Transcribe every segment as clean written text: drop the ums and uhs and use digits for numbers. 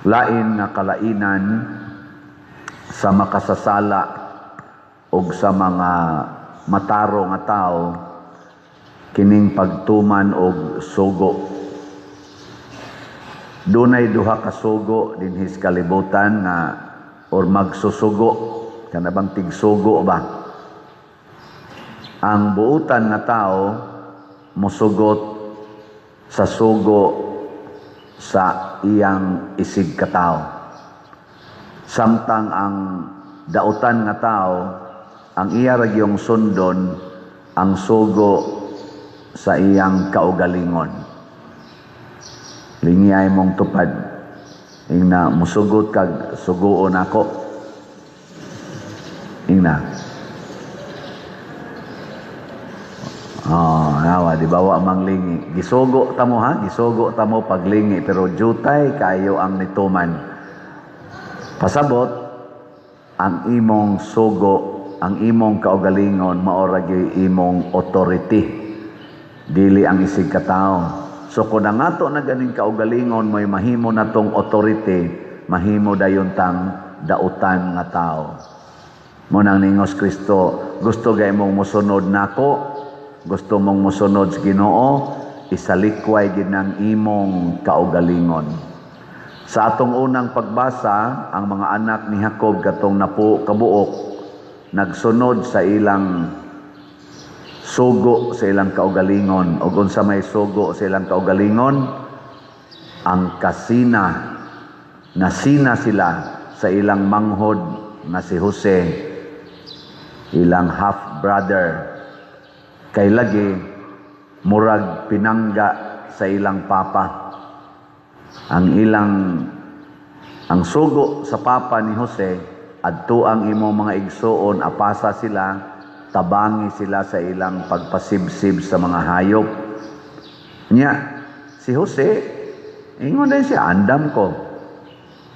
Lain nga kalainan sa makasasala og sa mga matarong nga tao kining pagtuman og sugo. Dunay duha ka sugo dinhi sa kalibutan nga or magsusugo, kana bang tigsugo ba? Ang buutan nga tao mosugot sa sugo sa iyang isig katao. Samtang ang dautan nga tao, ang iya ra gyung sundon ang sugo sa iyang kaugalingon. Lingiyay mong tupad. Ingna, musugot kag suguon ako. Ingna. Oh, nawa, di ba wa mang lingi. Gisugo ta mo ha, gisugo ta mo paglingi, pero jutay kayo ang nituman. Pasabot ang imong sugo, ang imong kaugalingon mao ra gyud imong authority. Dili ang isig katao. So kung nangato na ganing kaugalingon mo'y mahimo natong authority, mahimo dayon tang dautan nga tao. Mo nang ningos Kristo, gusto gay mong mosunod nako, gusto mong mosunod sa Ginoo, isalikway gid ng imong kaugalingon. Sa atong unang pagbasa, ang mga anak ni Jacob katong napo kabuok nagsunod sa ilang sugo sa ilang kaugalingon. Og unsa may sugo sa ilang kaugalingon? Ang kasina. Nasina sila sa ilang manghod nga si Jose, ilang half brother. Kay lagi murag pinangga sa ilang papa. Ang sugo sa papa ni Jose, adto ang imong mga igsuon, apasa sila, tabangi sila sa ilang pagpasibsib sa mga hayop. Nya, si Jose, ingon din siya, andam ko.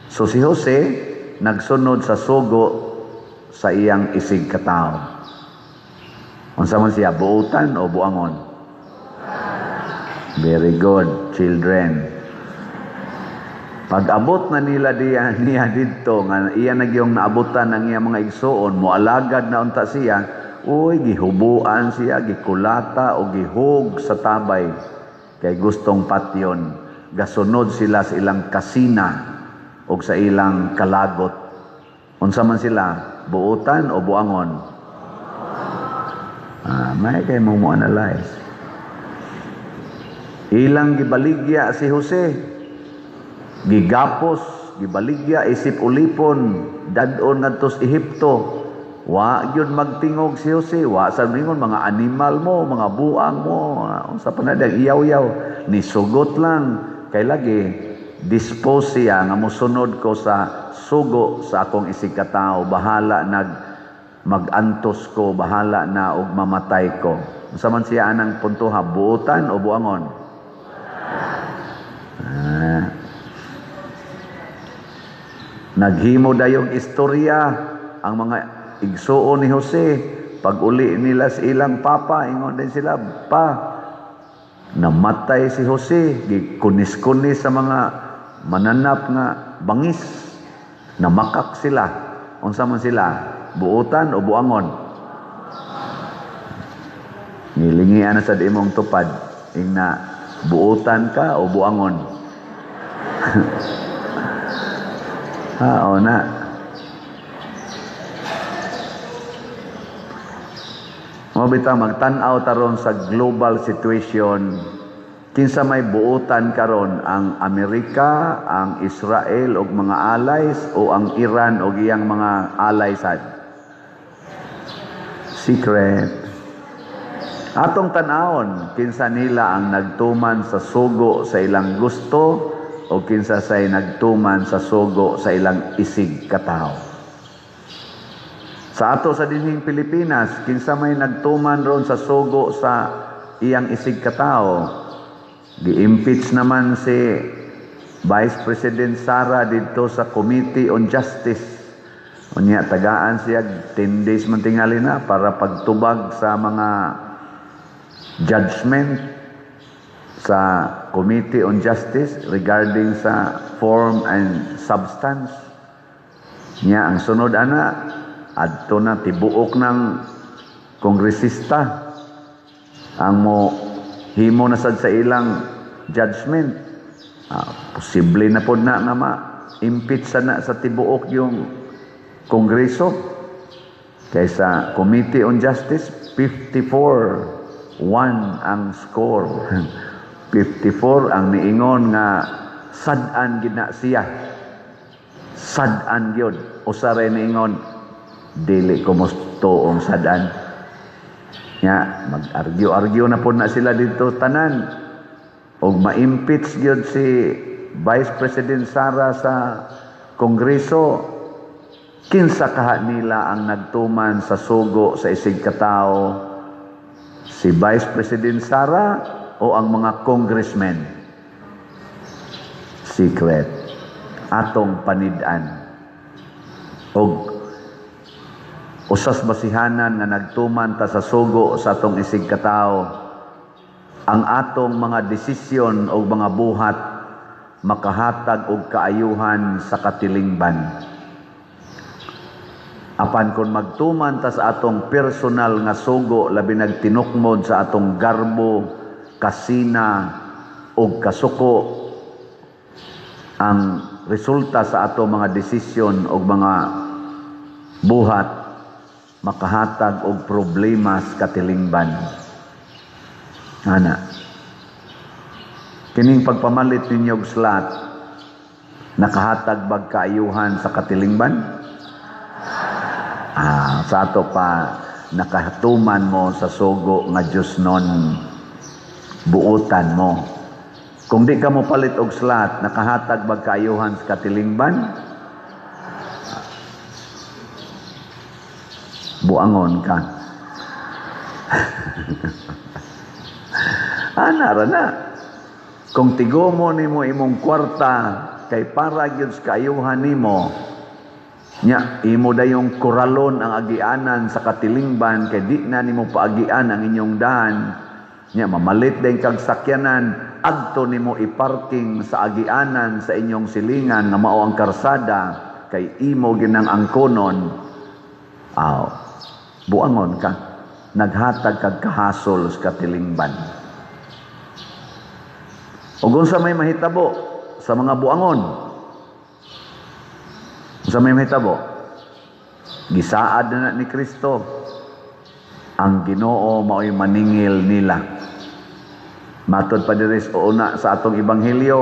So si Jose, nagsunod sa sugo sa iyang isig katao. Unsa man siya, buutan o buangon? Very good, children. Pag-abot na nila diya, niya didto, nga iya nagyong naabutan ang iya mga igsuon, moalagad na unta siya, uy, gihubuan siya, gikulata o gihug sa tabay, kay gustong patyon. Gasunod sila sa ilang kasina o sa ilang kalagot. Unsa man sila, buutan o buangon? May kay mo mo analyze. Ilang gibaligya si Jose, gigapos, gibaligya isip ulipon, dad-on ngadto sa Ehipto. Wa gyud magtingog si Jose, wa sa mingon mga animal mo, mga buang mo, unsa pa na iyaw-yaw, nisugot lang kay lagi dispose siya nga mosunod ko sa sugo sa akong isig katao, bahala nag magantos ko, bahala na og mamatay ko. Unsa man siya anang puntoha, buotan o buangon? Naghimo dayong istorya ang mga igsuon ni Jose. Pag uli nila sa ilang papa, ingon din sila, pa, namatay si Jose, gikunis-kunis sa mga mananap nga bangis, namakak sila. Unsa man sila, buotan o buangon? Nilingian na sa imong tupad, ingna, buotan ka o buangon? Ha, o na. Mo bitaw magtan-aw taron sa global situation, kinsa may buotan karon, ang Amerika, ang Israel og mga allies, o ang Iran og iyang mga allies sad? Secret. Atong tan-awon kinsa nila ang nagtuman sa sugo sa ilang gusto o kinsa say nagtuman sa sugo sa ilang isig katao. Sa ato sa dinhing Pilipinas, kinsa may nagtuman ron sa sugo sa iyang isig katao. Gi-impeach naman si Vice President Sara didto sa Committee on Justice. Unya tagaan siya 10 days man tingali na para pagtubag sa mga judgment sa Committee on Justice regarding sa form and substance. Nya ang sunod ana, adto na tibuok ng kongresista ang mo himo na sad sa ilang judgment. Posible na pod na nga ma-impeach sa na sa tibuok yung kongreso. Kaysa Committee on Justice, 54-1 ang score. 54 ang niingon nga sad-an gid na siya. Sad-an gyud. Usa ra niingon, "Dili ko motuong sad-an." Nya mag-argue-argue na pod na sila dito tanan. Og ma-impeach gyud si Vice President Sara sa Kongreso, kinsa kaha nila ang nagtuman sa sugo sa isig katawo? Si Vice President Sara o ang mga congressmen? Secret. Atong panid-an. Og usas basihanan nga nagtuman ta sa sugo sa atong isig katawo, ang atong mga desisyon o mga buhat makahatag og kaayuhan sa katilingban. Apan kung magtuman ta sa atong personal nga sugo, labi nagtinukmod sa atong garbo, kasina ug kasuko, ang resulta sa atong mga desisyon o mga buhat makahatag og problema sa katilingban. Ana. Kining pagpamalit ninyo og slot, nakahatag bag kaayuhan sa katilingban? Sa ato pa nakahatuman mo sa sugo nga Diyos non buotan mo. Kung di ka mo palit og slot, nakahatag bag kaayuhan sa katilingban? Buangon ka. Ana ra na. Kung tigomo nimo imong kwarta kay para gyud sa kaayuhan nimo, nya imo dayong koralon ang agianan sa katilingban kay di na nimo paagian ang inyong dahan. Nya mamalit din kag sakyanan, adto nimo iparking sa agianan sa inyong silingan nga mao ang karsada kay imo ginang angkonon. Aw, buangon ka, naghatag kag kahasol sa katilingban. Ug unsa may mahitabo sa mga buangon? Unsa may mahitabo? Gisaad na ni Kristo, ang Ginoo maoy maningil nila. Matod pa diri sa una sa atong ebanghelyo,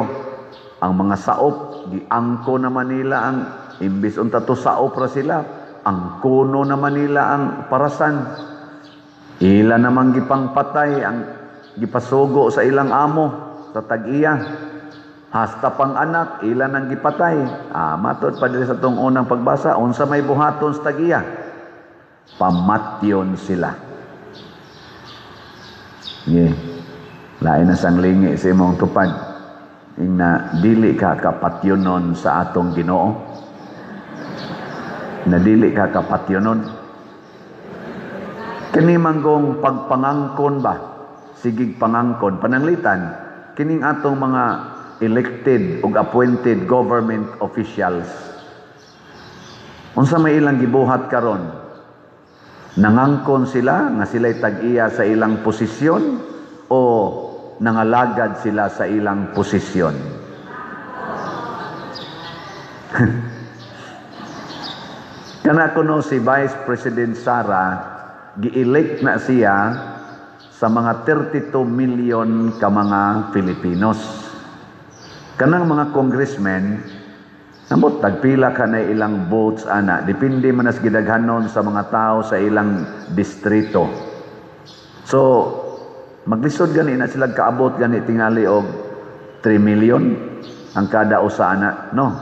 ang mga saop giangko na Manila ang imbis unta to saop ra sila, ang kuno na Manila ang parasan. Ila namang gipangpatay ang gipasugo sa ilang amo sa tag-iya. Hasta pang anak ila nang gipatay. Matod pa diri sa atong unang pagbasa, unsa may buhaton sa tag-iya? Pamatyon sila. Yeah. Lain na sang lingi sa imong tupad. Ingna dili ka kapatyonon sa atong Ginoo. Na dili ka kapatyonon. Kini manggong pagpangangkon ba? Sigig pangangkon pananglitan kining atong mga elected ug appointed government officials. Unsa may ilang gibuhat karon? Nangangkon sila nga sila'y tag-iya sa ilang posisyon o nangalagad sila sa ilang posisyon? Kana kuno si Vice President Sara, gi-elect na siya sa mga 32 million ka mga Filipinos. Kanang mga congressmen, namot tagpila ka na ilang votes ana, depende man as gidaghanon sa mga tao sa ilang distrito. So maglisod gani na sila kaabot gani tingali og 3 million ang kada usa ana, no?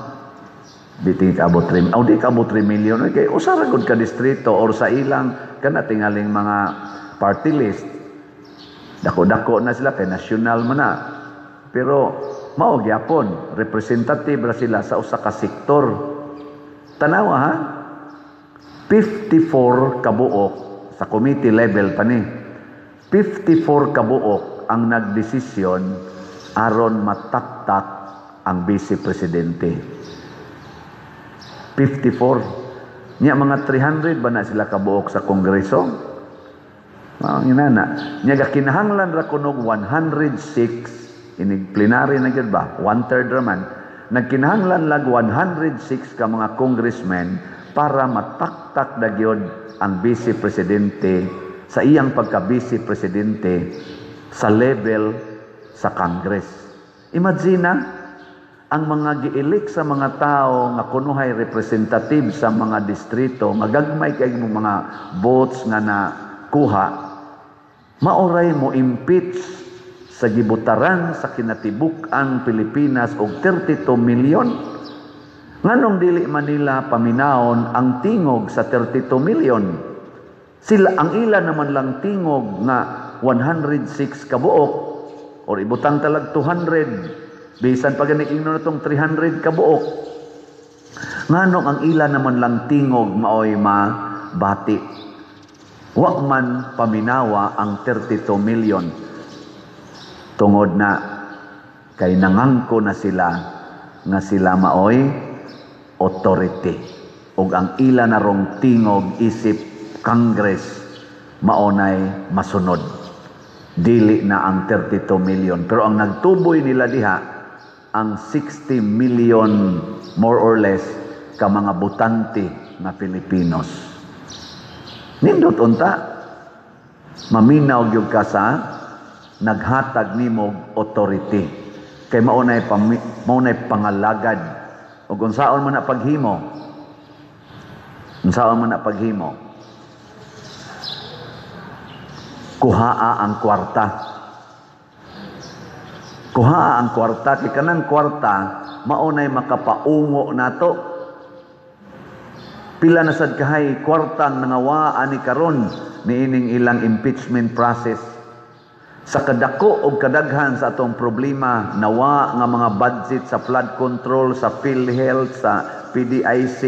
Di tingali kaabot 3, oh, di kaabot 3 million kay usa ra gud ka distrito or sa ilang kana tingaling mga party list. Dako-dako na sila kay national man na. Pero mao gyapon representative ra sila sa usa ka sektor. Tanawa ha, 54 kabuok sa committee level pa ni. 54 kabuok ang nagdesisyon Aron mataktak ang vice presidente. 54. Nya mga 300 ba na sila kabuok sa Kongreso? Ang inana. Nya kinahanglan ra kunog 106, inig plenary na gyud ba? One third raman. Nagkinahanglan lag 106 ka mga congressmen para mataktak na gyud ang vice presidente sa iyang pagka-vice presidente sa level sa Congress. Imagine na, ang mga gi-elect sa mga tao nga kunuhay representative sa mga distrito, magagmay kay mo mga votes nga na kuha, maoray mo impeach sa gibutaran sa kinatibuk-ang Pilipinas og 32 million. Nganong dili man nila paminawon ang tingog sa 32 million? Sila ang ila naman lang tingog nga 106 kabuok or ibutang talag 200, bisan pa gani ingnon natong 300 kabuok. Nganong ang ila naman lang tingog maoy mabati? Wa man paminawa ang 32 million tungod na kay nangangko na sila nga sila maoy authority ug ang ila narong tingog isip Congress maonay masunod, dili na ang 32 million. Pero ang nagtuboy nila diha ang 60 million more or less ka mga botante nga Pilipinos. Nindot unta maminaw gyud ka sa naghatag nimo authority kay maunay pangalagad ug unsaon man na paghimo, unsaon man na paghimo, kuhaa ang kwarta, kuhaa ang kwarta, kay kanang kwarta maunay makapaungo nato. Pila na sad kahay kwartang nangawa ani karon niining ilang impeachment process. Sa kadako og kadaghan sa atong problema, nawa nga mga budget sa flood control, sa PhilHealth, sa PDIC,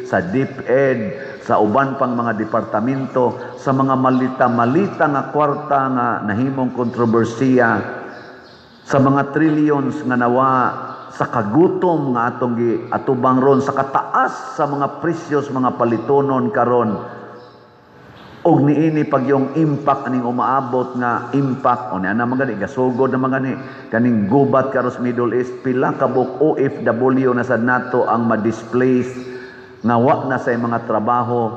sa DepEd, sa uban pang mga departamento, sa mga malita-malita nga kwarta nga nahimong kontrobersiya, sa mga trillions nga nawa sa kagutom nga atong giatubang ron, sa kataas sa mga presyos mga palitonon karon, og niini pag yung impact aning umaabot nga impact o niya na mga gani gasugod na mga gani kaning gubat karos Middle East, pila ka buok OFW na sad nato ang ma-displace nga wa na sa mga trabaho.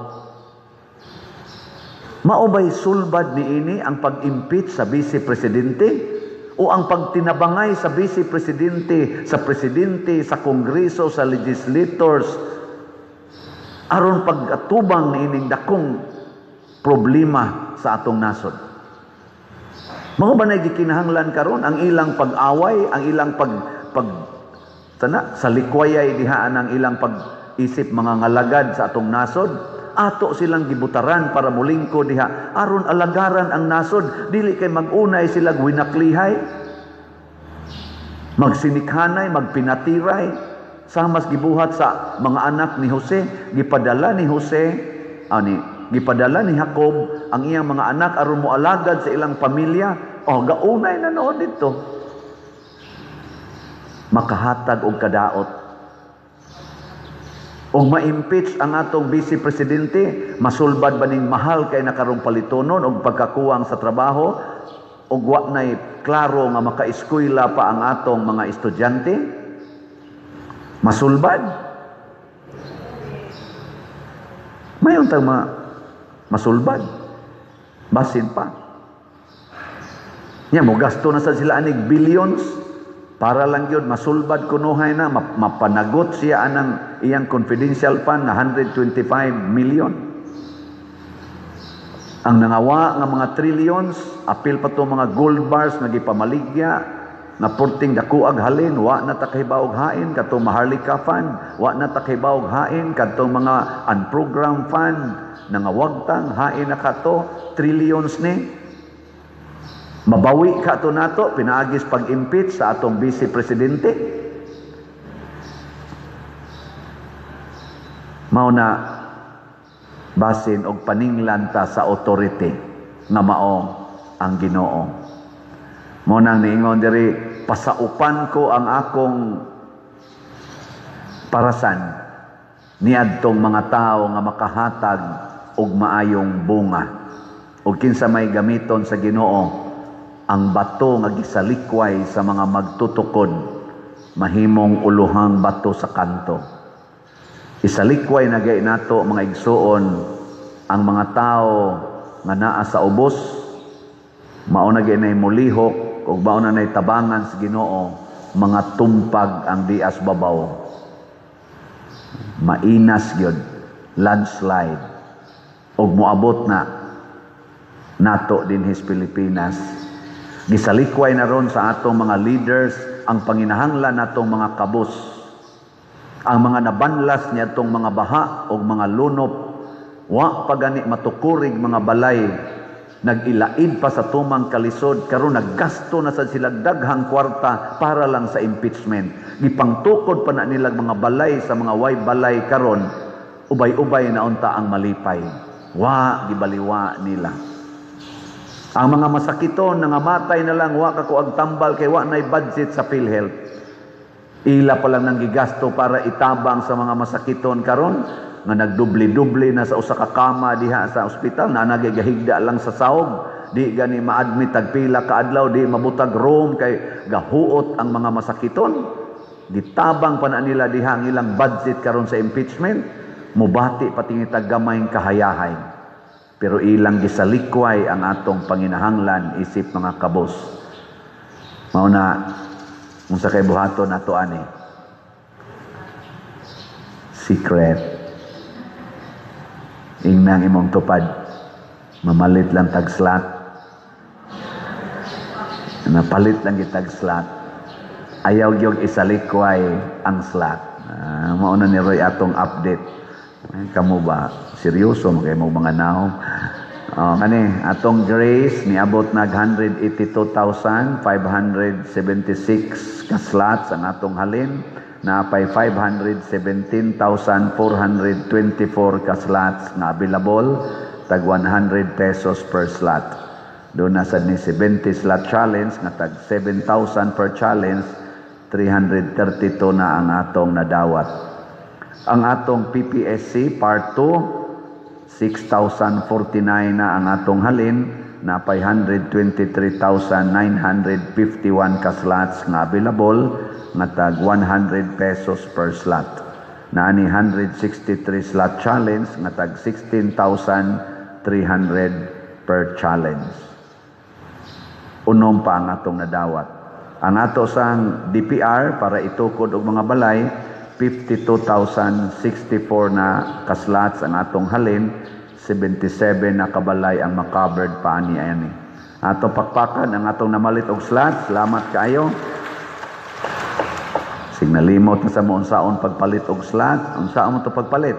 Mao bay sulbad niini ang pag-impeach sa vice presidente o ang pagtinabangay sa vice presidente, sa presidente, sa kongreso, sa legislators aron pag-atubang niining dakong problema sa atong nasod? Mao ba na gikinahanglan karon ang ilang pag-away, ang ilang pag pag sana sa likwayay diha ang ilang pag-isip mga ngalagad sa atong nasod? Ato silang gibutaran para mulingko diha aron alagaran ang nasod, dili kay mag-unay sila winaklihay, magsinikhanay, magpinatiray, samas gibuhat sa mga anak ni Jose. Gipadala ni Jose ani gipadala ni Jacob ang iyang mga anak aron moalagad sa ilang pamilya. Oh, gaunay na noon dito. Makahatag og kadaot. Og ma-impeach ang atong vice presidente, masulbad ba ning mahal kay nakarong palitonon og pagkakuwang sa trabaho og wa nay klaro nga makaeskwela pa ang atong mga estudyante? Masulbad. Mayon tang masulbad. Basin pa. Nya mo gasto na sad sila anig billions para lang gyud masulbad kunuhay na mapanagot siya anang iyang confidential fund na 125 million. Ang nangawa nga mga trillions, apil pa to mga gold bars nga gipamaligya nga porting dakuag halin, wa na ta kahibaog hain kadtong Maharlika Fund, wa na ta kahibaog hain kadtong mga unprogrammed fund nangawagtang hain na kato trillions ni. Mabawi ka to nato pinaagis pag-impeach sa atong vice presidente. Mao na basin og paninglan ta sa authority nga mao ang Ginoo. Mao nang niingon diri Pasaupan ko ang akong parasan niadtong mga tao nga makahatag og maayong bunga. Og kinsa may gamiton sa Ginoo, ang bato nga gisalikway sa mga magtutukod mahimong uluhang bato sa kanto. Isalikway na gay nato, mga igsuon, ang mga tao nga naa sa ubos, mao na gyud nay mulihok ug mao na nay tabangan sa Ginoo, mga tumpag ang dias babaw. Mainas gyud, landslide. Ug moabot na nato dinhi sa Pilipinas. Gisalikway na ron sa atong mga leaders ang panginahanglan natong mga kabus. Ang mga nabanlas niadtong mga baha o mga lunop, wa pa gani matukurig mga balay, nag-ilaid pa sa tumang kalisod. Karon naggasto na sad sila daghang kwarta para lang sa impeachment. Gipangtukod pa na nila mga balay sa mga way balay. Karon ubay-ubay na unta ang malipay. Wa gibaliwa nila ang mga masakiton, nangamatay na lang, wa ka kuag tambal kay wa nay budget sa PhilHealth. Ila pa lang nang gigasto para itabang sa mga masakiton. Karon nga nagdubli-dubli na sa usa ka kama diha sa ospital na nagigahigda lang sa sahog, di gani ma-admit tag pila ka adlaw, di mabutag room kay gahuot ang mga masakiton. Gitabang pa na nila diha ang ilang budget karon sa impeachment. Mubati pati tag gamayng kahayahay, pero ilang gisalikway ang atong panginahanglan isip mga kabos. Mao na, unsa kay buhaton nato ani? Secret. Ingnang imong tupad, "Mamalit lang tag slot." Napalit lang gitag slot. Ayaw gyud isalikway ang slot. Mao na ni Roy atong update. Ay, kamo ba, seryoso mo kay mo mga naong. Oh, kani atong Grace niabot nag 182,576 ka slots ang atong halin, napay 517,424 ka slots nga available, tag 100 pesos per slot. Doon na sad ni 70 slot challenge nga tag 7,000 per challenge, 332 na ang atong nadawat. Ang atong PPSC part 2, 6,049 na ang atong halin, napay 123,951 ka slots nga available nga tag 100 pesos per slot. Naani 163 slot challenge nga tag 16,300 per challenge. Unom pa ang atong nadawat. Ang ato sang DPR para itukod og mga balay, 52,064 na ka-slots ang atong halin, 77 na kabalay ang makovered pa ani ani. Atong pakpakan ang atong namalit og slots. Salamat kaayo. Sig nalimot na sa mo unsaon pagpalit og slot, unsaon mo to pagpalit?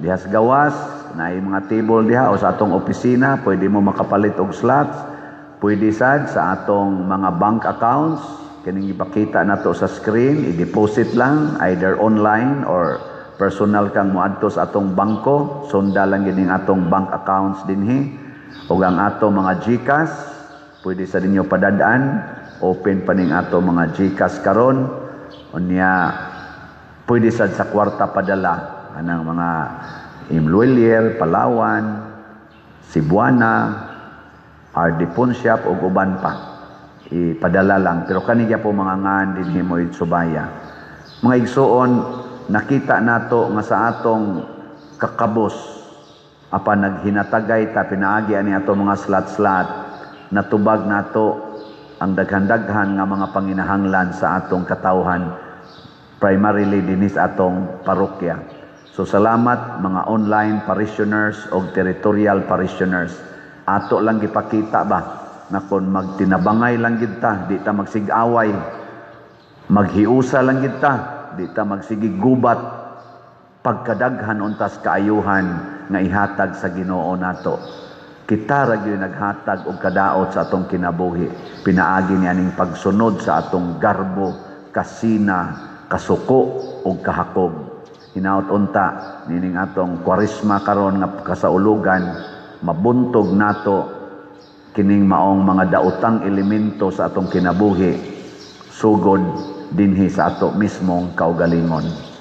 Diha sa gawas, naay mga table diha o sa atong opisina, pwede mo makapalit og slots. Pwede sad sa atong mga bank accounts, kining ipakita nato sa screen, i-deposit lang either online or personal kang moadto sa atong bangko, sunda lang gining atong bank accounts dinhi. Ug ang ato mga GCash, pwede sa ninyo padadaan, open pa ning ato mga GCash karon. Unya pwede sad sa kwarta padala anang mga M Lhuillier, Palawan, Cebuana, RD Pawnshop ug uban pa. Ipadala lang, pero kani po mga ngan dinhi mo subaya. Mga igsuon, nakita nato nga sa atong kakabos apan naghinatagay ta pinaagi ani ato mga slot-slot, natubag nato ang daghan-daghan nga mga panginahanglan sa atong katawhan, primarily dinis atong parokya. So salamat, mga online parishioners o territorial parishioners. Ato lang gipakita ba na kung magtinabangay lang gid ta, di ta magsigaway, maghiusa lang gid ta, di ta magsigig gubat, pagkadaghan untas kaayuhan nga ihatag sa Ginoo nato. Kita ra gyud naghatag og kadaot sa atong kinabuhi pinaagi ni aning pagsunod sa atong garbo, kasina, kasuko ug kahakog. Hinaot unta nining atong Kwaresma karon nga kasaulugan, mabuntog nato kining maong mga daotang elemento sa atong kinabuhi. Sugod dinhi sa ato mismong kaugalingon.